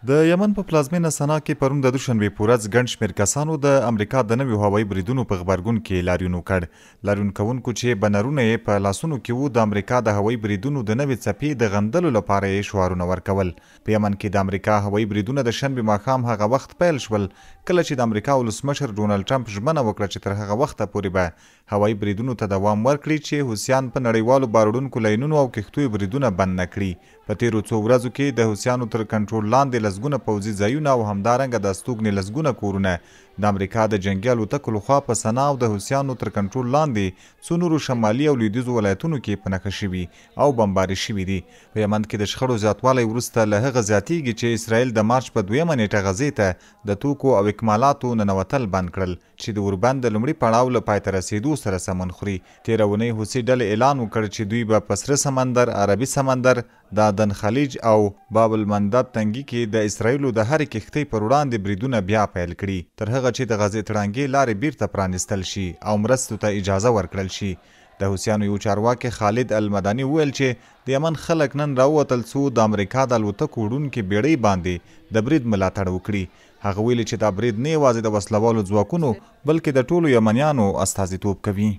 د یمن په پلازمېنه صنعا کې پرون د دوشنبې په ورځ ګڼ شمېر کسانو د امریکا د نویو هوایي بریدونو په غبرګون کې لاریون وکړ. لاریون کوونکو چې بنرونه یې په لاسونو کې وو، د امریکا د هوایي بریدونو د نوې څپې د غندلو لپاره یې شعارونه ورکول. په یمن کې د امریکا هوایي بریدونه د شنبې ماښام هغه وخت پیل شول کله چې د امریکا ولسمشر ډونالډ ټرمپ ژمنه وکړه چې تر هغه وخته پورې به هوایي بریدونو ته دوام ورکړي چې حوثیان په نړیوالو باروړونکو لاینونو او کښتیو بریدونه بند نه کړي. په تېرو څو ورځو کې د حوثیانو تر کنټرول لاندې لسګونه پوځي ځایونه او همدارنګه د استوګنې لسګونه کورونه د امریکا د جنګي الوتکو لخوا په صنعا او د حوثیانو تر کنټرول لاندې څو نورو شمالي او لویدیځو ولایتونو کې په نښه شوي او بمباري شوي دي. په یمن کې د شخړو زیاتوالی وروسته له هغه زیاتیږي چې اسراییل د مارچ په دویمه نېټه غزې ته د توکو او اکمالاتو ننوتل بند کړل چې د اوربند د لومړي پړاو له پای ته رسېدو سره سمون خوري. تېره اونۍ حوثي ډلې اعلان وکړ چې دوی به په سره سمندر، عربي سمندر، د عدن خلیج او باب المندب تنګي کې د اسراییلو د هرې کښتۍ پر وړاندې بریدونه بیا پیل کړي، تر هغه چې د غزې تړانګې لارې بیرته پرانیستل شي او مرستو ته اجازه ورکړل شي. د حوثیانو یو چارواکي خالد المداني وویل چې د یمن خلک نن راووتل څو د امریکا د الوتکو وړونکې بیړۍ باندې د برید ملاتړ وکړي. هغه ویلي چې دا برید نه یوازې د وسله والو ځواکونو بلکې د ټولو یمنیانو استازیتوب کوي.